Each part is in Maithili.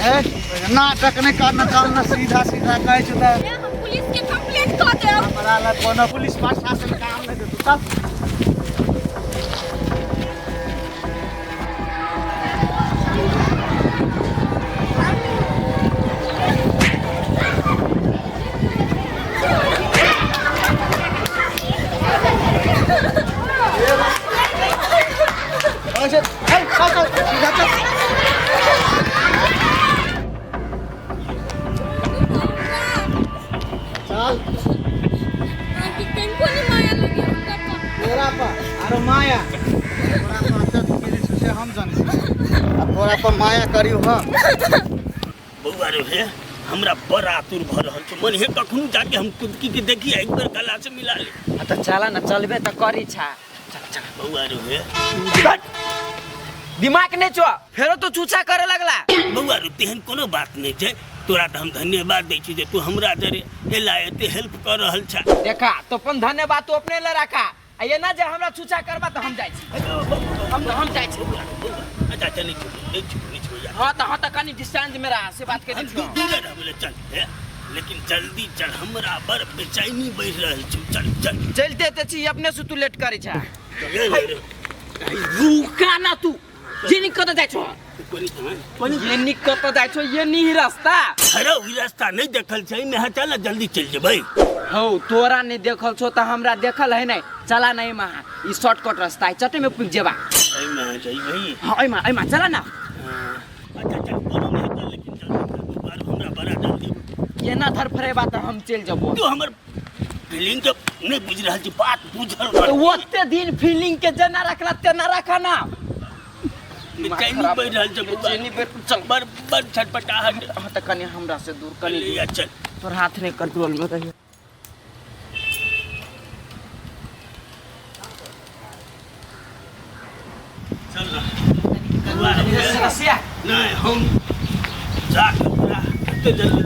हे नाटक नहि करना चल ना सीधा सीधा कहै छौ तऽ ए, हम पुलिस के कंप्लेंट कऽ देब हमरा लग कोनो पुलिस प्रशासन काम नहि देतौ चल। चल, चल, चल, सीधा चल। चल। अहाँके कनिको नहि माया लगैया हमरा पर। तोरा पर आरो माया तोरा पर अत्यधिक केने छौ से हम जानै छी आ तोरा पर माया करियौ हम। बौआ रे हे, हमरा बड़ आतुर भऽ रहल छै मन हे कखनो जाके हम कुदकी के देखी एक बेर गला से मिला ले। आ तऽ चला न, चलबे तऽ करी छा। चल चल। बौआ रे हे, दिमाग नहि छौ, फेरो तू चूचा करे लगला। बौआ रे, तेहन कोनो बात नहि छै। तोरा तऽ हम धन्यवाद दै छी जे तू हमरा जरे एला एते हेल्प कऽ रहल छा। देखा तो अपन धन्यवाद तू अपने ले रखा, आ एना जे हमरा चूचा करबा तऽ हम जाइ छी। हम जाइ छी। अच्छा अच्छा, नहीं छोड़ो नहीं छोड़ो नहीं छोड़ो यार। हाँ तऽ, हाँ तऽ कनी डिस्टेंस में रहा से बात करै हम छी। दूरे रहबै, चल हे, लेकिन जल्दी चल, हमरा बड़ बेचैनी बढ़ि रहल छौ। चल चल। चलते ते छी, अपने से तू लेट करै छा। रुका ना तू, ये नहीं कतऽ जाइ छौ? ये नहीं कतऽ जाइ छौ? ये नहीं रास्ता। अरे ई रास्ता नहीं देखल छै, एहिमे चल ना, जल्दी चलि जेबै। हौ तोरा नहीं देखल छौ तऽ हमरा देखल है नहीं। चला नहीं महा, ई शॉर्टकट रास्ता है, चटे में पुग जेबा। एहिमे जइबै। हाँ एहिमे, एहिमे चला ना। अच्छा चल, कोनो नहीं चल, लेकिन जल्दी चल, बौआ, हमरा बड़ा जल्दी। एना धरफरेबा तऽ हम चलि जेबो। तू हमर फीलिंग के नहीं बुझि रहल छी, बात बुझल कर। तऽ ओते दिन फीलिंग के जेना रखला तेना रखा ना। बेचैनी बढ़ि रहल छै बौआ। बेचैनी बढ़ि, चल। बड़ बड़ छटपटाहट। हाँ तऽ कनि हमरा से दूर, कनि दूर। या चल। तोर हाथ नहीं कंट्रोल में रही। चल ना। बौआ, नहीं, हम जाके ओकरा कते जल्दी।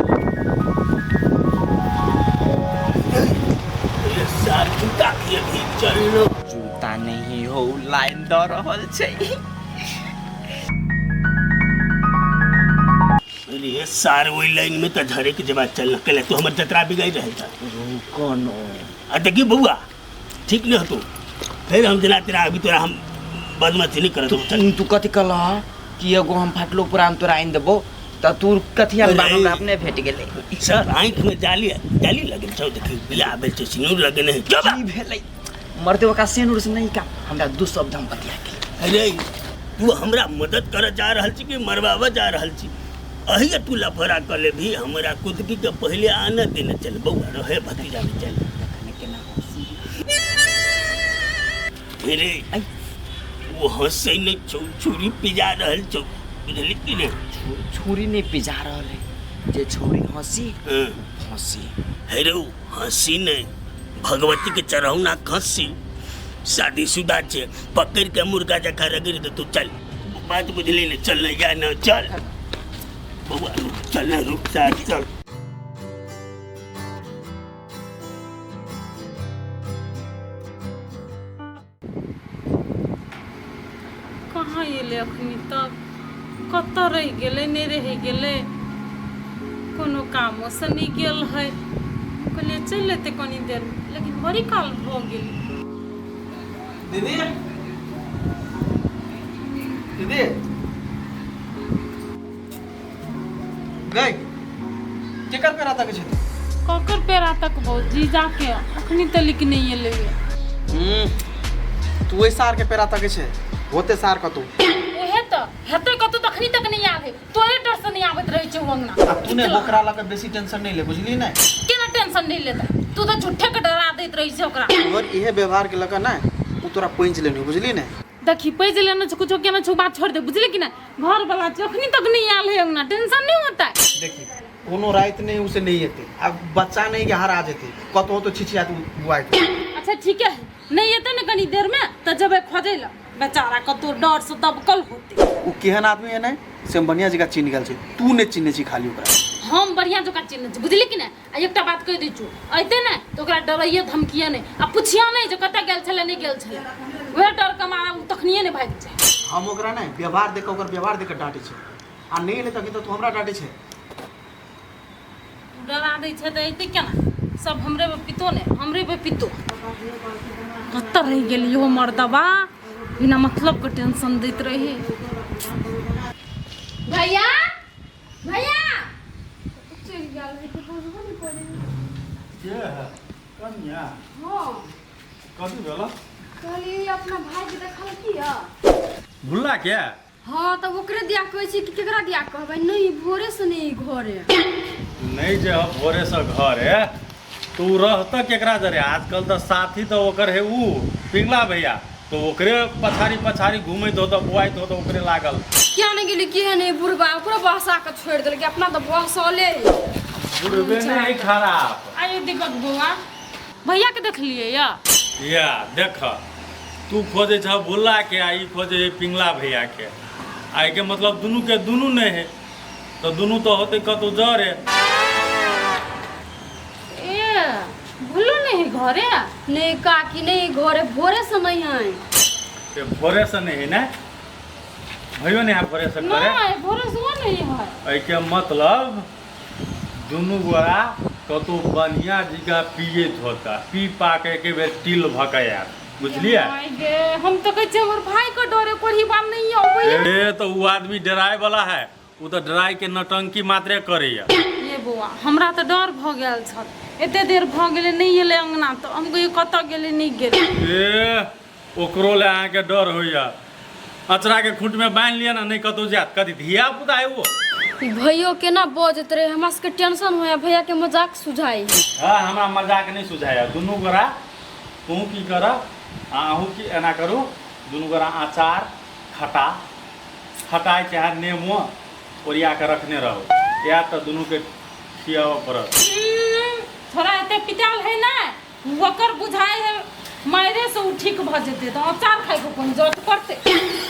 ये सार जूता के भी चललो। जूता नहीं हो, लाइन दऽ रहल छै। अरे सार, ओहि लाइन में तऽ झरे के जवाब चल केले तू हमर जतरा बिगड़ रहल छ। रुको नो। आ देखी बौआ, ठीक नहीं हतो, फिर हम जेना तेना अभी तोरा हम बदमाशी नहीं करत। तू, तू कथी कहलह कि एगो हम फाटलो पुरान तोरा आनि देबो, तऽ तू कथी अनबा? अरे। हमरा अपने भेट गेलै। सर आँखि में जाली जाली लगल छौ, देखी बियाह भेल छौ, सिनूर लगेने है। चुप। की भेलै मरते ओकरा सेनुर से नहीं काम, हमरा दू शब्द हम बतिया गेल। अरे तू हमरा मदद करऽ जा रहल छी कि मरवाबऽ जा रहल छी? अही तू लफड़ा कऽ लेबही। हमरा कुदकी के पहिले आने देने चल बौआ रहे भतीजा ने चल। देखने केना हँसी। रे ऐ। वो हंसै नहि छौ, छुरी पिजा रहल छौ, बुझली कि नहि? छुरी नहीं पिजा रहल है, जे छुरी हंसी। हाँ। हंसी। हे रौ, हंसी नहि, भगवती के चढ़ौना खसी, शादीशुदा छै, पकड़ के मुर्गा जकाँ रगड़ि देतौ। चल, बात बुझली ने? चल ने, जा ने, चल बौआ, रुक, चल ने, रुक जा, चल। कहाँ एलै अखनी तक? कतऽ रहि गेलै? नहि रहि गेलै, कोनो कामोसँ नहि गेल है। कहलियै चलि एतै कनी देर, लेकिन बड़ी काल भऽ गेल। दीदी, दीदी गई, केकर पेरा तक छै? ककर पेरा तकबौ? जीजाके अखनी तलिक नहि एलै। तू ओहि सार के पेरा तकै छै, होते सार कतौ। उहे तऽ हेतै कतौ, तऽ अखनी तक नहि आबै। तोरे डर से नहि आबैत रहै छै ओ अंगना। आ तू ने ओकरा लऽ कऽ बेसी टेंशन नहि ले, बुझली ने? केना टेंशन नहि लेतै? तू तऽ झूठे के डरा दैत रहै छै ओकरा। तोहर इहे व्यवहार के लऽ कऽ ने ओ तोरा पैंच लेने, बुझली ने? देखी, पैज लेने छै, कुछो केने छै, बात छोड़ दे, बुझली कि नहि? घर वाला छै, अखनी तक नहि आयल है अंगना, टेंशन नहि होता। देखी, कोनो राति नहि उसे नहि एतै, आब बच्चा नहि कि हरा जेतै, कतहु तो छिछियात बुआइत। अच्छा ठीक है, नहि एतै ने कनी देर में तऽ जेबै खोजै लए। बेचारा कतौ डर से दबकल होतै। ओ केहन आदमी है ने से हम बढ़िया जगह चिन्ह गेल छी, तू नहि चिन्है छी खाली ओकरा। हम बढ़िया जकाँ चिन्है छी, बुझली कि नहि? आ एकटा बात कहि दै छियौ, अयतै ने तऽ ओकरा डरैये धमकिये नहि आ पुछिया नहि जे कतऽ गेल छलै नहि गेल छलै। वएह डर के मारा ओ तखनिये नहि भागि जाय। हम ओकरा ने व्यवहार देख कऽ, ओकर व्यवहार देख कऽ डाँटै छी। आ नहि एलै तखन तऽ तू हमरा डाँटै छै। डरा दै छै तऽ अयतै केना? सब हमरे पे पितो ने, हमरे पे पितो। कतऽ रहि गेल इहो मर्दबा, बिना मतलब के टेंशन दैत रही। भैया, भैया चलि गेल है, तऽ बजबो नहि करै। के है कन्या? हाँ। कथी भेल? कहली अपना भाई के देखल किया? भुल्ला के? हाँ, तऽ ओकरे दिया कहै छी कि केकरा दिया कहबै? नहि, भोरे से नहि घरे। नहि जे ह भोरे से घरे तो उ रहता केकरा जरे? आजकल तऽ साथी तऽ ओकर है उ पिंगला भैया, तो ओकरे पछाड़ी पछाड़ी घूमैत हो तऽ बुआइत हो तऽ ओकरे लागल। किया नहि गेली? केहन है बुढ़बा, ओकरो बहसा के छोड़ि देलकै, अपना तऽ बहसले है। बुढ़बे नहि है खराब। आइयो दीपक बौआ, भैया के देखलियै या? या देख, तू खोजे छ भुल्ला के आ ई खोजे है पिंगला भैया के, आ एके मतलब दुनू के दुनू नहीं है तो दुनू तो होते कतौ जरे। ए भुल्लू नहीं है घरे? नहीं काकी, नहीं घरे, भोरे से नहीं है। ते भोरे से नहीं है ना? भैयो नहीं है भोरे से घरे? नहीं, भोरे से वो नहीं है। एके मतलब दुनू गोरा कतौ बढ़िया जगह पियत होता, पी पा के एके बेर टिल भकया, बुझलियै? माय गे, हम तो कहै छियै हमर भाई के डरे कोई बात नहीं अबैया। ए तो उ आदमी डराए वाला है, उ तो डराए के नौटंकी मात्रे करैया। ये बौआ, हमरा तो डर भ गेल छल, एते देर भ गेलै नहीं एलै अंगना, तो हम कहियो कतऽ गेलै नहीं गेलै। ए ओकरो ले अहाँके डर होइया, अचरा के खूंट में बान्हि लिअ ने, नहीं कतौ जायत, कथी धिया पुता है वो? भैयो केना बजैत रहे, हमरा सबके टेंशन होया, भैया के मजाक सुझाई है। हाँ, हमरा मजाक नहीं सुझाया। दुनू गोरा तू की कर आ अहूँ की एना करू, दुनू गोरा अचार खटा खटाइ चाहे नेमो ओरिया के रखने रहो, या तो दुनू के खियाबऽ पड़त। थोड़ा एते पिटाल है ना, ओकर बुझाइ है मारे से उ ठीक भ जेतै तऽ अचार खाइके कोन जरूरत पड़तै?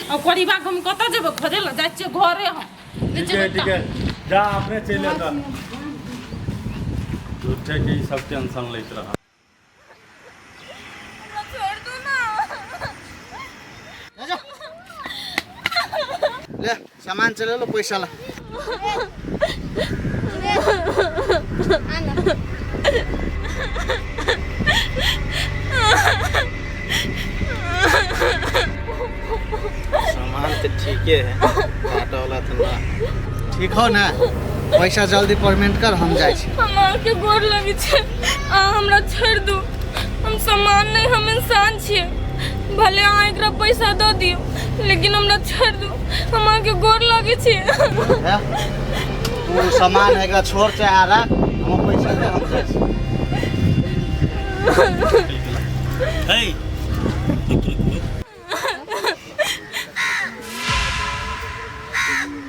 आ कोरीबा के हम कतऽ जेबै खोजै लए? जाइ छियै घरे हम। ठीक है, ठीक है, जा अपने चलि एतऽ। झूठे के ई सब टेंशन लैत रह। छोड़ दू ना। ले सामान चले लो, पैसा ला। सामान तो ठीके है, काटा वाला तो ना ठीक हो ना। पैसा जल्दी पेमेंट कर, हम जाइ छी। हम अहाँके गोर लगै छै, अहाँ हमरा छोड़ि दू। हम सामान नहि, हम इंसान छियै। भले अहाँ एकरा पैसा दऽ दियौ, लेकिन हमरा छोड़ि दू, हम अहाँके गोर लगै छी। हे, तू सामान एकरा छोड़ चाहे आ राख, हम पैसा दे, हम जाइ छी। हे, रुक रुक रुक।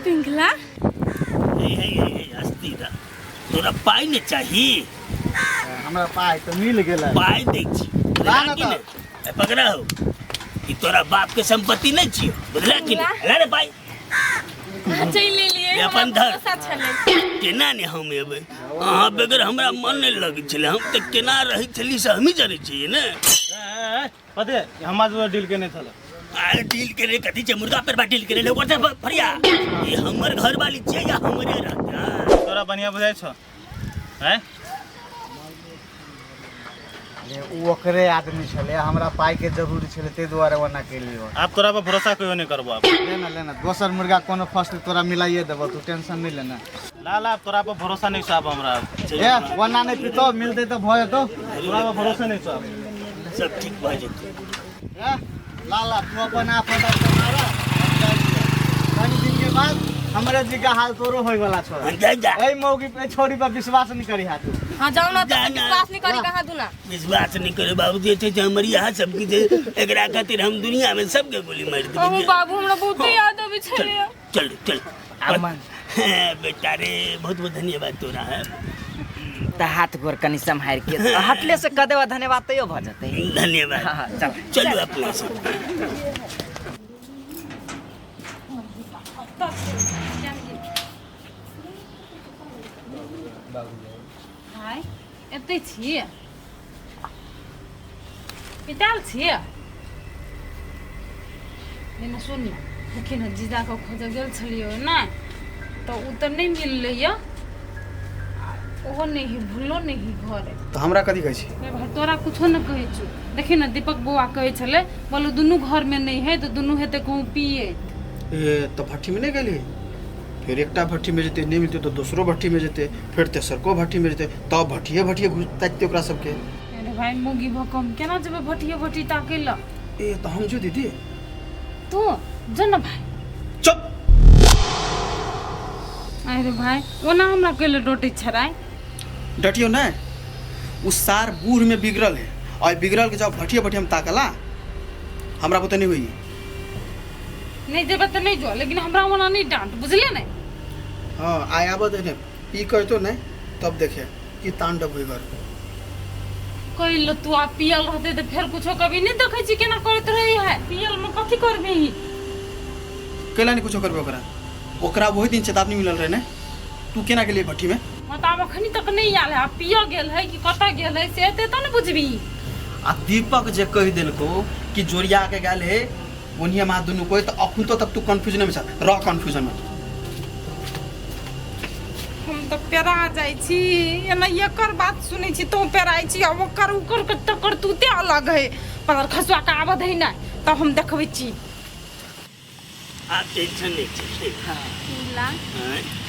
पिंगला। हे हे हे हे, हस्ती दा तोरा पाइ ने चाही? हमरा पाइ तऽ मिल गेलै। पाइ दै छी। ला ना कि तऽ। ने? ए, पकड़ा हो, ई तोरा बाप के संपत्ति नहीं छियो, बुझला कि नहीं? ला रे पाइ। चलि लेलियै। ले हमरा अपन धर। भरोसा छलै। केना ने हम एबै? अहाँ बगैर हमरा मन नहि लगै छलै, हम तऽ केना रहै छली से हमही जानै छियै ने। पते हमरा जो डील केने छल। आ डील केने कथी छै? मुर्गा पर डील केने ओकर से फरिया। ई हमर घर वाली छियै या हमरे रहतै? तोरा बढ़िया बुझाइ छौ हैं? अरे उ ओकरे आदमी छलै, हमरा पाइ के जरूरी छलै, ताहि दुआरे ओना केलियै। आब तोरा पर भरोसा कहियो नहि करबो आब। लेना लेना, दोसर मुर्गा कोनो फसले तोरा मिलाइए देबो, तू टेंशन नहीं लेना। ला ला, तोरा पर भरोसा नहीं छौ आब हमरा। ए ओना नहीं पीतो, मिलते तऽ भऽ जेतौ। तोरा पर भरोसा नहीं छौ आब। सब ठीक भऽ जेतै। ए ला ला, तू अपन आप कनी दिन के बाद हमरे जी का हाल तोरो होय वाला छौ। जा जा। ए मौगी पे छोरी पर विश्वास नहीं करी हा तू। हाँ जाओ ना, तो जा ना। विश्वास नहीं करी कहाँ दूना। विश्वास नहीं करे बाबू जे छै हमर यहाँ सब किछु, एकरा खातिर हम दुनिया में सबके गोली मारि देबै। अहूँ बाबू हमरा बहुत याद अबै छलै। चल चल चल बेटा रे, बहुत बहुत धन्यवाद तोरा है। तऽ हाथ गोर कनि सम्हारि के हटले से कह देबा धन्यवाद तैयो भऽ जेतै। धन्यवाद। हाँ, चल। चलू अपना सब। भाइ एतै छियै? पिताल छियै? लेने सुन ने, देखिन ने, जीजाके खोजऽ गेल छलियै ने, तऽ ओ तऽ नहि मिललै यऽ ओहो नहि है भूलो नहि है घरे। तऽ हमरा कथी कहै छी? रे भाई तोरा कुछो न कहै छु, देखी ने दीपक बौआ कहै छलै बोलो दुनू घरमे नहि है तऽ दुनू हेतै कहूँ पिए। ए तऽ भट्ठीमे नहि गेली? फेर एकटा भट्ठीमे जेतै नहि मिलतै तऽ दोसरो भट्ठीमे जेतै, फेर तेसरको भट्ठीमे जेतै, तब भट्ठिए भट्ठिए घुस ताकतै ओकरा सबके। अरे भाई मौगी भऽ कऽ हम केना जेबै भट्ठिए भट्ठी ताकै लए? ए तऽ हम जो दीदी। तू जो न भाई। चुप। अरे भाई ओना हमरा कैले डोटै छराय? डटियो नहीं, उस सार बूढ़ में बिगड़ल है और बिगड़ल के जब भटिया भटिया हम ताकला हमरा बुते नहीं हुई। नहीं जेबै तऽ नहीं जो, लेकिन हमरा ओना नहीं डांट, बुझलियै ने? हाँ आय आबत है पी करतो नहीं तब देखे कि तांडव हुई घर। कहिल तू आ पियल रहते तऽ फेर कुछो कभी नहीं देखै छी केना करैत रहे है, पियल में कथी करबही? कैला नहीं कुछो करबे ओकरा, ओकरा वही दिन चेतावनी मिलल रहे ने, तू केना गेलियै भट्ठी में? हाँ तऽ आब अखनी तक नहीं आयल है, आब पिय गेल है कि कतऽ गेल है से एते तऽ ने बुझबी। आ दीपक जे कहि देलको कि जोड़िया के गेल है ओनिया मा दुनू कोई, तऽ अखन तो तक तू कंफ्यूजन में छ, रह कंफ्यूजन में। हम तऽ पेरा जाइ छी, एना एकर बात सुनै छी तो पेराइ छी, आ ओकर ओकर के तऽ करतूते अलग है, पर खसुआ के आबऽ दही ने तब हम देखबै छी। आब टेंशन नहीं छै। पिंगला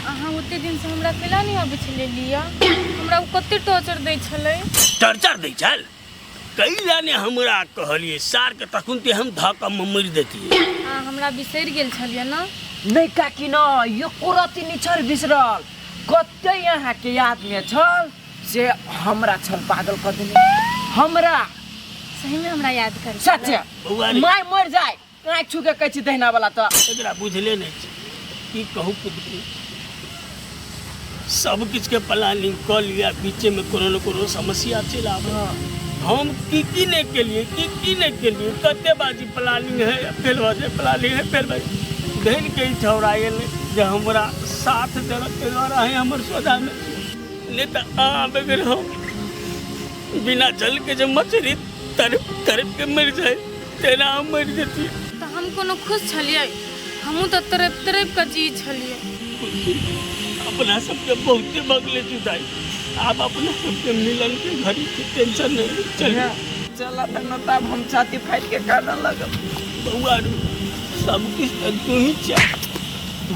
अहाँ ओते दिन से हमरा केला नहीं आबै छलै लिअ, हमरा ओ कते टॉर्चर दै छलै। टॉर्चर दै छल? कैला ने हमरा कहलिए सार के, तखन ते हम धऽ कऽ मरि देतियै। अहाँ हमरा बिसरि गेल छलियै ने? नहि काकी न, एको रत्ती नहि छल बिसरल, कते अहाँके यादमे छल से हमरा छल पागल कऽ देने हमरा। सही में हमरा याद कर सच बौआ रे। My मरि जाय आँखि छू के कहै छी दहिना वाला तऽ। एकरा बुझले नहि छै की कहू पुत्री, सब किछु के प्लानिंग कऽ लिअ, बीचे में कोनो ने कोनो समस्या चलि आबै। हम की की नहि केलिए, की की नहि केलिए, कते बाजी प्लानिंग है फेल भऽ जाय, प्लानिंग है फेल भऽ जाय। धनि के ई छौड़ा एलै जे हमरा साथ देलक ताहि दुआरे अहीं हमर सोझामे नहि तऽ अहाँ बगैर हम बिना जल के जे मछली तड़प तड़प के मरि जाय तेना हम मरि जतियै। तऽ हम कोनो खुश छलियै? हमहूँ तऽ तड़पि तड़पि कऽ जी छलियै। अपना सबके बहुते बगले जुदाई, आब अपना सबके मिलन के घड़ी के टेंशन नहीं। चल चल तऽ तब हम छाती फाटि के कानऽ लगब। बौआ रे, सब किछु तऽ तू ही छह।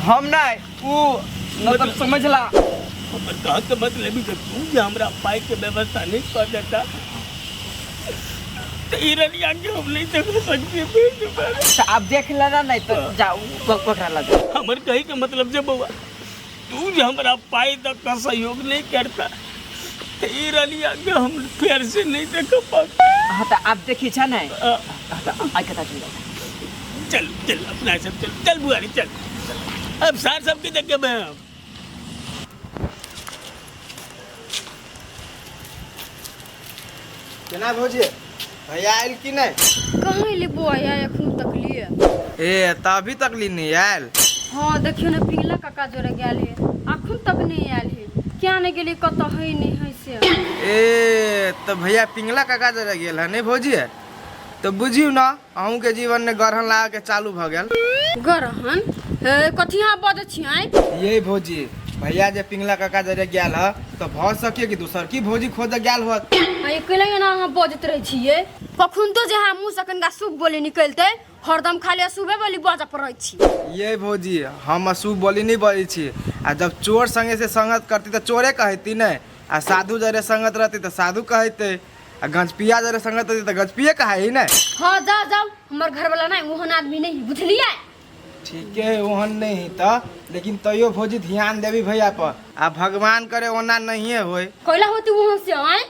हम नहि, उ मतलब समझला। हमर कहके मतलब ई जे तू जे हमरा पाइ के व्यवस्था नहीं कऽ देता तऽ ई रनिया के हम नहीं देख सकती फिर दोबारा। तऽ आब देख लेना नहीं तऽ जाउ ओकरा लग। हमर कहे के मतलब जे बौआ तू जे हमरा पाइ दऽ कऽ सहयोग नहीं करता तऽ ई रनिया के हम फेर से नहीं देख पाब। हाँ तऽ आब देखी छ नहीं। हाँ तऽ आइ कता चल चल चल अपना सब चल चल बुआरी चल, अब सार सबके देखे हम। केना भौजी भैया आयल कि नहीं? कहाँ एलै बौआ एखन तक लिए? ए तऽ अभी तक ली नहीं आयल? हाँ देखियो ने पिंगला काका जोरे गेल है, अखन तक नहीं आयल है, क्या नहीं गेली कतऽ है नहीं है से। ए तऽ भैया पिंगला काका जोरे गेल है नहीं भौजी? तऽ बुझियौ न अहूँ के जीवन में ग्रहण लगा के चालू भऽ गेल। ग्रहण? हे कथी अहाँ बजै छियै? ये भौजी भैया जे पिंगला काका जरे गेल ह तऽ भऽ सके कि दोसर की भौजी खोजऽ गेल होत। ये कैला एना अहाँ बजैत रहै छियै? कखन तो जे अहाँ मुँह से कनिका शुभ बोली निकलतै, हरदम खाली अशुभे बोली बजऽ पड़ै छी। ये भौजी हम अशुभ बोली नहीं बजै छी, आ जब चोर संगे से संगत करती तऽ चोरे कहती ने, आ साधु जरे संगत रहती तऽ साधु कहते, आ गंजपिया जरे संगत रहती तऽ गंजपिये कहै ने। हाँ जाओ जाओ, हमर घरवाला नहीं ओहन आदमी नहीं, बुझलियै? ठीके है ओहन नहीं है तऽ, लेकिन तैयो भौजी ध्यान देबी भैया पर, आ भगवान करे ओना नहीं होय। कैला होती ओहन से आय?